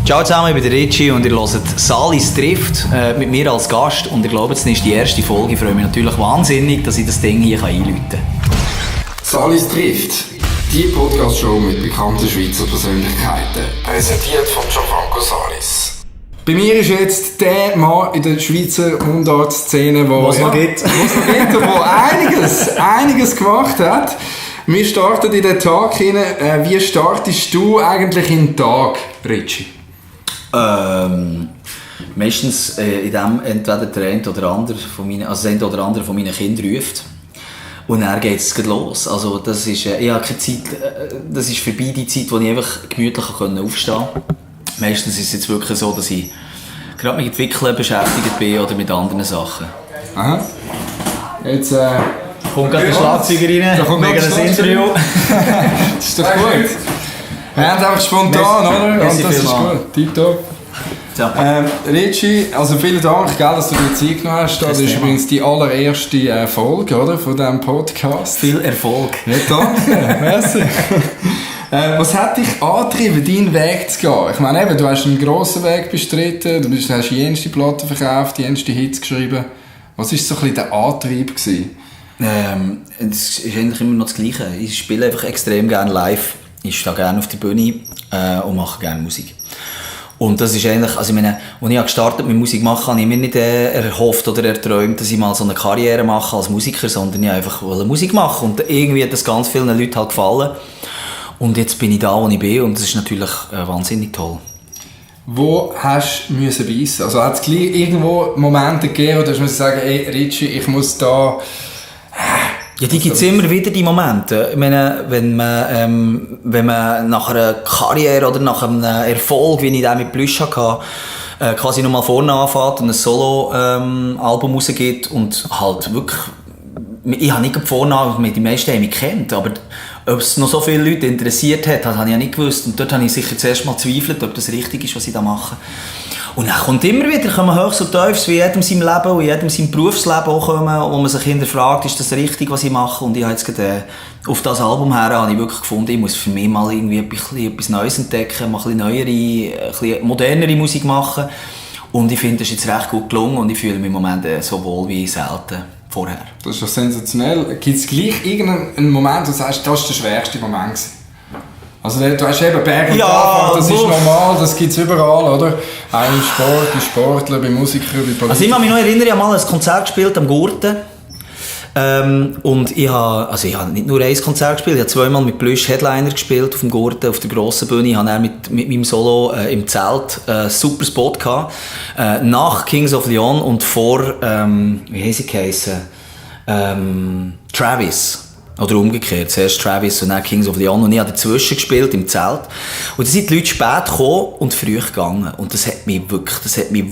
Ciao zusammen, ich bin der Richie und ihr hört Salis trifft mit mir als Gast. Und ich glaube, es ist die erste Folge. Ich freue mich natürlich wahnsinnig, dass ich das Ding hier einläuten kann. Salis trifft, die Podcast-Show mit bekannten Schweizer Persönlichkeiten. Präsentiert von Gianfranco Salis. Bei mir ist jetzt der Mann in der Schweizer Mundart-Szene, was noch gibt, der einiges gemacht hat. Wir starten in den Tag hinein. Wie startest du eigentlich in den Tag, Richie? Meistens indem entweder der eine oder andere von meinen Kindern ruft. Und dann geht es los. Also das ist, ich habe keine Zeit, das ist vorbei die Zeit, wo ich einfach gemütlich aufstehen konnte. Meistens ist es jetzt wirklich so, dass ich gerade mit Entwickeln beschäftigt bin oder mit anderen Sachen. Aha. Jetzt kommt gerade der Schlagzeuger rein, wegen das Interview. Das ist doch gut. Wir haben einfach spontan, oder? Das ist gut. Tipptopp. Ja. Richie, also vielen Dank, dass du dir Zeit genommen hast. Das ist übrigens die allererste Folge, oder, von diesem Podcast. Viel Erfolg. Ja, danke. Merci. Was hat dich angetrieben, deinen Weg zu gehen? Ich meine, eben, du hast einen grossen Weg bestritten, du hast die jenste Platte verkauft, die jenste Hits geschrieben. Was war so ein bisschen der Antrieb gewesen? Es ist eigentlich immer noch das Gleiche. Ich spiele einfach extrem gerne live. Ich stehe gerne auf der Bühne und mache gerne Musik. Und das ist eigentlich, also ich meine, als ich gestartet mit Musik machen, habe ich mir nicht erhofft oder erträumt, dass ich mal so eine Karriere mache als Musiker, sondern ich einfach Musik machen. Und irgendwie hat das ganz vielen Leuten halt gefallen. Und jetzt bin ich da, wo ich bin, und das ist natürlich wahnsinnig toll. Wo hast du beißen? Also hat es gleich irgendwo Momente gegeben, wo du sagen, hey Richie, ich muss da... Ja, die gibt es immer wieder, die Momente. Ich meine, wenn man nach einer Karriere oder nach einem Erfolg, wie ich den mit Plüsch hatte, quasi nochmal vorne anfängt und ein Solo-Album rausgibt und halt wirklich... Ich habe nicht vorne an, die meisten haben mich gekannt, aber ob es noch so viele Leute interessiert hat, habe ich ja nicht gewusst. Und dort habe ich sicher zuerst mal gezweifelt, ob das richtig ist, was ich da mache. Und dann kommt immer wieder, kommen Höchst und Tiefs, wie jedem sein Leben und jedem sein Berufsleben auch kommen, wo man sich hinterfragt, ist das richtig, was ich mache? Und ich habe jetzt gerade, auf das Album her habe ich wirklich gefunden, ich muss für mich mal irgendwie etwas Neues entdecken, mal ein bisschen modernere Musik machen. Und ich finde, das ist jetzt recht gut gelungen und ich fühle mich im Moment so wohl wie selten vorher. Das ist doch sensationell. Gibt es gleich irgendeinen Moment, wo du sagst, das war der schwerste Moment? Also du hast eben Berg und Tal, das ist normal, das gibt es überall, oder? Auch im Sport, bei Sportlern, bei Musikern, bei Politikern. Also ich kann mich noch erinnern, ich habe mal ein Konzert gespielt am Gurten. Und ich habe nicht nur ein Konzert gespielt, ich habe zweimal mit Plüsch Headliner gespielt auf dem Gurten, auf der grossen Bühne. Ich hatte dann mit meinem Solo im Zelt einen super Spot gehabt, nach Kings of Leon und vor, wie heisst sie geheissen? Travis. Oder umgekehrt, zuerst Travis und dann Kings of Leon. Und ich habe dazwischen gespielt im Zelt. Und dann sind die Leute spät gekommen und früh gegangen. Und das hat mich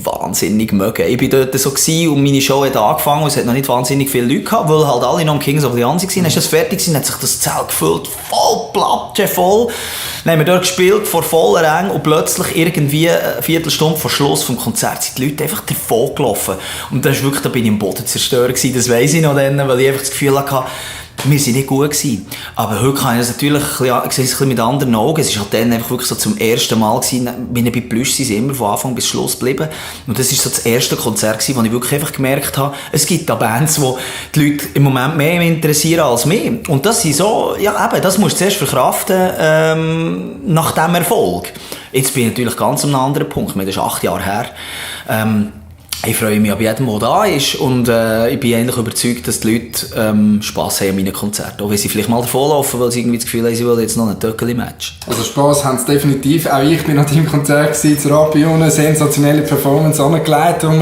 wahnsinnig mögen. Ich war dort so und meine Show hat angefangen und es hat noch nicht wahnsinnig viele Leute gehabt, weil halt alle noch im Kings of Leon waren. Dann ist das fertig gewesen, hat sich das Zelt gefüllt, voll Platte, voll. Dann haben wir dort gespielt, vor voller Ränge und plötzlich irgendwie eine Viertelstunde vor Schluss vom Konzert sind die Leute einfach davon gelaufen. Und da bin ich im Boden zerstört gewesen, das weiss ich noch dann, weil ich einfach das Gefühl hatte, wir waren nicht gut gewesen. Aber heute kann ich das natürlich ein bisschen mit anderen Augen. Es war halt dann einfach wirklich so zum ersten Mal gewesen. Wenn ich bei Plüsch sind sie immer von Anfang bis Schluss geblieben. Und das war so das erste Konzert gewesen, wo ich wirklich einfach gemerkt habe, es gibt da Bands, die die Leute im Moment mehr interessieren als mich. Und das sind so, ja eben, das musst du zuerst verkraften, nach diesem Erfolg. Jetzt bin ich natürlich ganz an einem anderen Punkt. Das ist 8 Jahre her. Ich freue mich ab jedem, der da ist und ich bin eigentlich überzeugt, dass die Leute Spass haben an meinen Konzerten. Auch wenn sie vielleicht mal davonlaufen, weil sie irgendwie das Gefühl haben, sie wollen jetzt noch ein Töckeli-Match. Also Spass haben sie definitiv. Auch ich bin an deinem Konzert gewesen, zur Rapione, sensationelle Performance angelegt. Und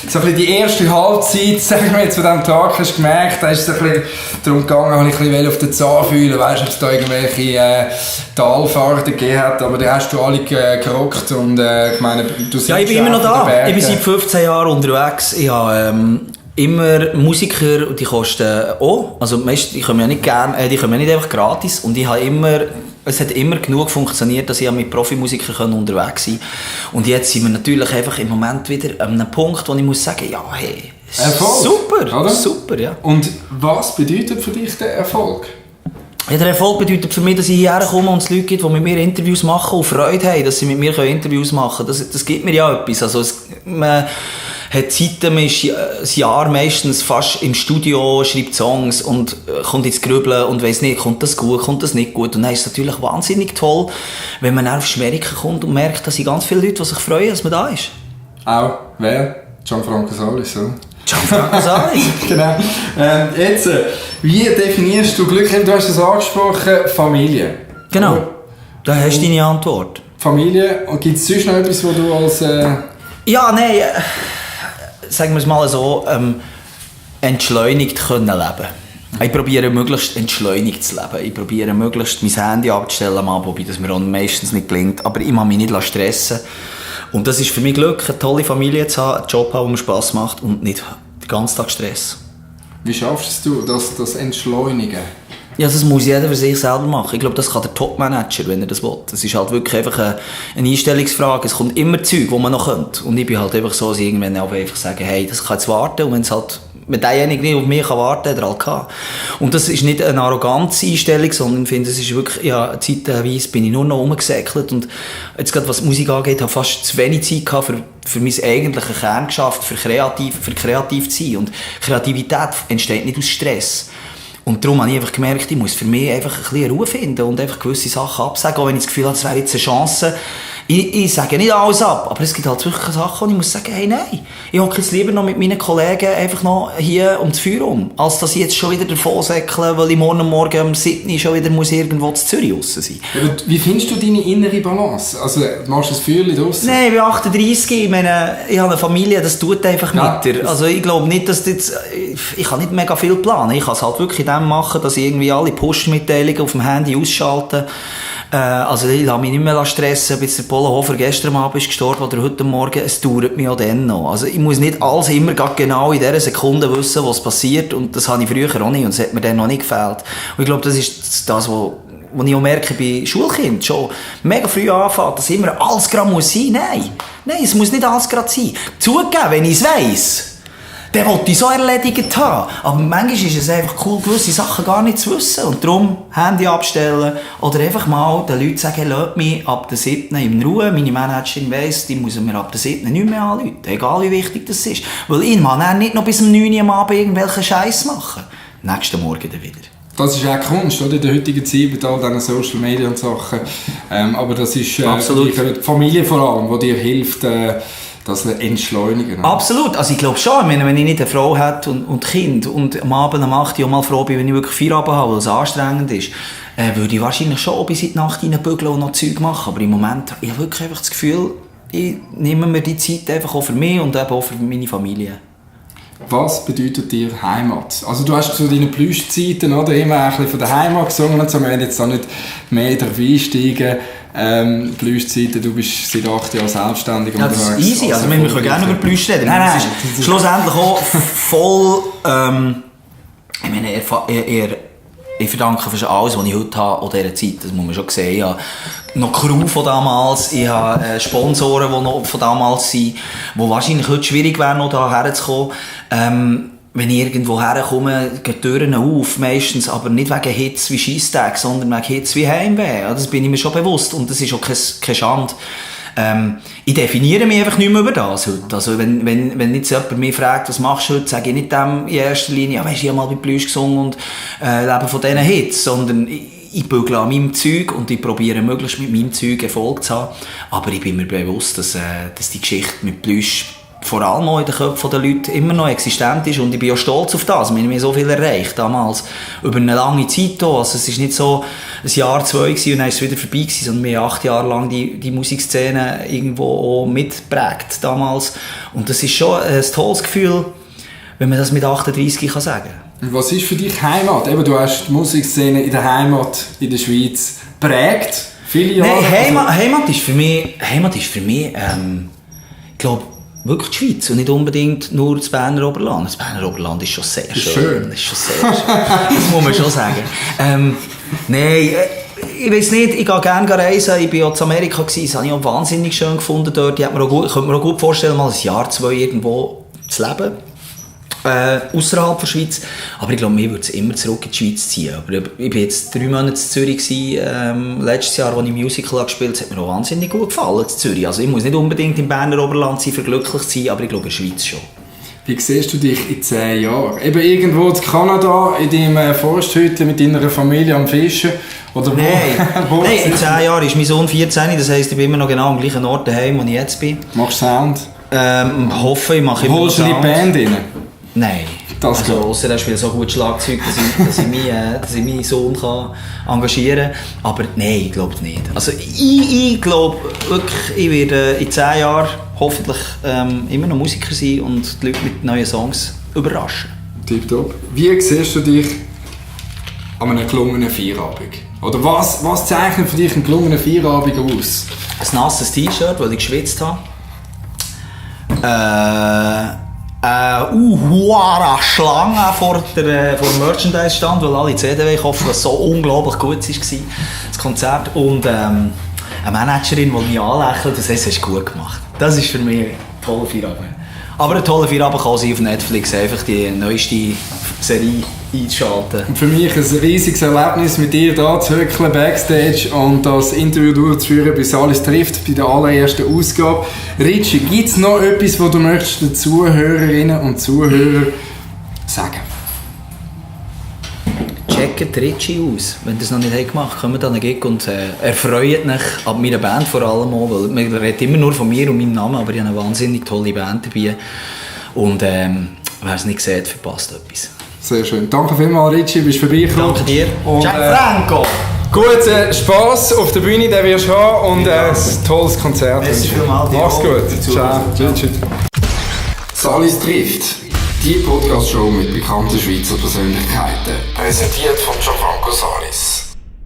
so ein bisschen die erste Halbzeit, sagen wir jetzt von diesem Tag, hast du gemerkt, da ist es ein bisschen darum gegangen, habe ich ein bisschen auf den Zahn fühlen, weißt du, ob es da irgendwelche Talfahrten gegeben hat, aber die hast du alle gerockt und ich meine, du sitzt ja, ich bin immer noch da. Ich bin seit 15 Jahren unterwegs. Ich habe immer Musiker, die kosten auch. Also meist, die kommen ja nicht gerne, die kommen ja nicht einfach gratis. Und ich habe immer, es hat immer genug funktioniert, dass ich mit Profimusikern unterwegs sein konnte. Und jetzt sind wir natürlich einfach im Moment wieder an einem Punkt, wo ich muss sagen, ja, hey, Erfolg, super, oder? Super, ja. Und was bedeutet für dich der Erfolg? Ja, der Erfolg bedeutet für mich, dass ich hierher komme und es Leute gibt, die mit mir Interviews machen und Freude haben, dass sie mit mir Interviews machen können. Das gibt mir ja etwas. Also man hat Zeiten, man ist ein Jahr meistens fast im Studio, schreibt Songs und kommt ins Grübeln und weiss nicht, kommt das gut, kommt das nicht gut. Und dann ist es natürlich wahnsinnig toll, wenn man dann auf Schmeriken kommt und merkt, dass ganz viele Leute, die sich freuen, dass man da ist. Auch wer? Gianfranco Solis, so. Gianfranco Solis? Genau. Jetzt, wie definierst du Glück? Du hast es angesprochen, Familie. Genau. Oder? Da hast du deine Antwort. Familie. Und gibt es sonst noch etwas, wo du als... Ja, nein, sagen wir es mal so, entschleunigt können leben. Ich probiere möglichst entschleunigt zu leben. Ich probiere möglichst mein Handy abzustellen am Abend, wobei das mir auch meistens nicht gelingt. Aber ich mache mich nicht stressen. Und das ist für mich Glück, eine tolle Familie zu haben, einen Job haben, der mir Spass macht und nicht den ganzen Tag Stress. Wie schaffst du das Entschleunigen? Ja, das muss jeder für sich selber machen. Ich glaube, das kann der Top-Manager, wenn er das will. Das ist halt wirklich einfach eine Einstellungsfrage. Es kommt immer Zeug, die man noch könnte. Und ich bin halt einfach so, dass ich irgendwann einfach sagen, hey, das kann jetzt warten. Und wenn derjenige nicht auf mich warten kann, hat er halt gehabt. Und das ist nicht eine arrogante Einstellung, sondern ich finde, es ist wirklich, ja, zeitweise bin ich nur noch rumgesäckelt. Und jetzt gerade was Musik angeht, habe ich fast zu wenig Zeit gehabt für mein eigentliches Kerngeschäft, für kreativ zu sein. Und Kreativität entsteht nicht aus Stress. Und darum habe ich einfach gemerkt, ich muss für mich einfach ein bisschen Ruhe finden und einfach gewisse Sachen absagen, auch wenn ich das Gefühl habe, das wäre jetzt eine Chance. Ich sage nicht alles ab, aber es gibt halt wirklich Sachen, wo ich muss sagen, hey, nein, ich hocke jetzt lieber noch mit meinen Kollegen einfach noch hier um das Feuer rum, als dass ich jetzt schon wieder davon säckle, weil ich morgen um 7 Uhr schon wieder muss irgendwo in Zürich raus sein. Ja, wie findest du deine innere Balance? Also, machst du das Feuerchen draussen? Nein, ich bin 38, ich meine, ich habe eine Familie, das tut einfach mit dir. Also ich glaube nicht, dass jetzt, ich kann nicht mega viel planen, ich kann es halt wirklich in dem machen, dass ich irgendwie alle Push-Mitteilungen auf dem Handy ausschalte. Also ich lasse mich nicht mehr stressen, bis der Polohofer gestern Abend ist gestorben oder heute Morgen, es dauert mir auch dann noch. Also ich muss nicht alles immer genau in dieser Sekunde wissen, was passiert, und das habe ich früher auch nicht und das hat mir dann noch nicht gefällt. Und ich glaube, das ist das, was ich auch merke bei Schulkindern, schon mega früh anfängt, dass immer alles gerade muss sein. Nein, es muss nicht alles gerade sein. Zugeben, wenn ich es weiss, den wollte ich so erledigt haben. Aber manchmal ist es einfach cool, gewisse Sachen gar nicht zu wissen. Und darum Handy abstellen oder einfach mal den Leuten sagen, hey, lasst mich ab der 7. in Ruhe. Meine Managerin weiss, die muss mir ab der 7. nicht mehr anrufen. Egal wie wichtig das ist. Weil ich kann dann nicht noch bis um 9 Uhr am Abend irgendwelchen Scheiß machen. Nächsten Morgen dann wieder. Das ist auch Kunst, oder? In der heutigen Zeit mit all diesen Social Media und Sachen. Aber das ist absolut. Die Familie vor allem, die dir hilft, das entschleunigen. Absolut. Also ich glaube schon, ich meine, wenn ich nicht eine Frau hätte und Kind und am Abend um 8 Uhr mal froh bin, wenn ich wirklich Feierabend habe, weil es anstrengend ist, würde ich wahrscheinlich schon bis in die Nacht reinbügeln und noch Zeug machen. Aber im Moment habe ich wirklich einfach das Gefühl, ich nehme mir die Zeit einfach auch für mich und eben auch für meine Familie. Was bedeutet dir Heimat? Also du hast zu deinen Plüschzeiten oder, immer ein bisschen von der Heimat gesungen und so. Wir werden jetzt da nicht mehr darauf einsteigen. Plüschzeiten, du bist seit 8 Jahren selbstständig. Ja, das ist easy, also wir können gerne über Plüsch reden. Nein. Das ist schlussendlich auch voll, ich meine, ich verdanke für alles, was ich heute habe, auch dieser Zeit, das muss man schon sehen. Ich habe noch Crew von damals, ich habe Sponsoren, die noch von damals sind, die wahrscheinlich heute schwierig wären, noch hierher zu kommen. Wenn ich irgendwo herkomme, gehen die Türen auf, meistens, aber nicht wegen Hits wie Scheisstag, sondern wegen Hits wie Heimweh. Das bin ich mir schon bewusst und das ist auch keine Schande. Ich definiere mich einfach nicht mehr über das heute. Also wenn jetzt jemand mich fragt, was machst du heute, sage ich nicht dem in erster Linie, ja, weisst, ich habe mal bei Plüsch gesungen und lebe von diesen Hits, sondern ich bügle an meinem Zeug und ich probiere möglichst mit meinem Zeug Erfolg zu haben. Aber ich bin mir bewusst, dass die Geschichte mit Plüsch vor allem auch in den Köpfen der Leute immer noch existent ist und ich bin auch stolz auf das. Wir haben so viel erreicht damals, über eine lange Zeit auch. Also es ist nicht so ein Jahr, 2 gewesen und dann ist es wieder vorbei gewesen, sondern wir haben 8 Jahre lang die Musikszene irgendwo auch mitgeprägt damals. Und das ist schon ein tolles Gefühl, wenn man das mit 38 kann sagen. Und was ist für dich Heimat? Eben, du hast die Musikszene in der Heimat in der Schweiz geprägt, viele Jahre. Nein, Heimat ist für mich, ich glaube, wirklich die Schweiz und nicht unbedingt nur das Berner Oberland. Das Berner Oberland ist schon sehr schön. Das ist schon sehr schön. Das muss man schon sagen. Nein, ich weiß nicht, ich gehe gerne reisen. Ich war auch in Amerika, das habe ich auch wahnsinnig schön gefunden dort. Ich könnte mir auch gut vorstellen, mal ein Jahr, 2 irgendwo zu leben. außerhalb der Schweiz. Aber ich glaube, mir würde es immer zurück in die Schweiz ziehen. Aber ich war jetzt 3 Monate in Zürich letztes Jahr, als ich Musical gespielt habe. Es hat mir auch wahnsinnig gut gefallen in Zürich. Also ich muss nicht unbedingt im Berner Oberland sein, für glücklich zu sein, aber ich glaube in der Schweiz schon. Wie siehst du dich in 10 Jahren? Eben irgendwo in Kanada, in deinem Forsthütte mit deiner Familie am Fischen? Oder wo? Nein, in 10 Jahren ist mein Sohn 14, das heisst, ich bin immer noch genau am gleichen Ort daheim, wo ich jetzt bin. Machst du Sound? Hoffe, ich mache immer Holst du in die Band rein? Nein. Also, ausser er spielt so gut Schlagzeug, dass ich meinen Sohn kann engagieren kann. Aber nein, ich glaube nicht. Also ich glaube wirklich, ich werde in 10 Jahren hoffentlich immer noch Musiker sein und die Leute mit neuen Songs überraschen. Tipptopp. Wie siehst du dich an einem gelungenen Feierabend? Oder was zeichnet für dich einen gelungenen Feierabend aus? Ein nasses T-Shirt, das ich geschwitzt habe. Schlange vor dem Merchandise-Stand, weil alle CD kaufen, was so unglaublich gut war, das Konzert. Und eine Managerin, die mich anlächelt und sagt, das hast du gut gemacht. Das ist für mich ein toller Feierabend. Aber ein toller Feierabend kann sein auf Netflix, einfach die neueste Serie einzuschalten. Und für mich ein riesiges Erlebnis, mit dir hier zu hückeln, Backstage und das Interview durchzuführen, bis alles trifft, bei der allerersten Ausgabe. Ritchie, gibt es noch etwas, was du möchtest den Zuhörerinnen und Zuhörern sagen? Checkt Ritchie aus. Wenn ihr es noch nicht gemacht habt, kommt an den Gig und erfreut euch an meiner Band vor allem auch, weil man redet immer nur von mir und meinem Namen, aber ich habe eine wahnsinnig tolle Band dabei. Und wer es nicht sieht, verpasst etwas. Sehr schön. Danke vielmals, Ritchie, bist vorbeigekommen. Danke dir. Gianfranco! Guten Spass auf der Bühne, den wirst du haben und ein tolles Konzert. Mach's gut. Ciao. Tschüss. Salis trifft. Die Podcast-Show mit bekannten Schweizer Persönlichkeiten. Präsentiert von Gianfranco Salis.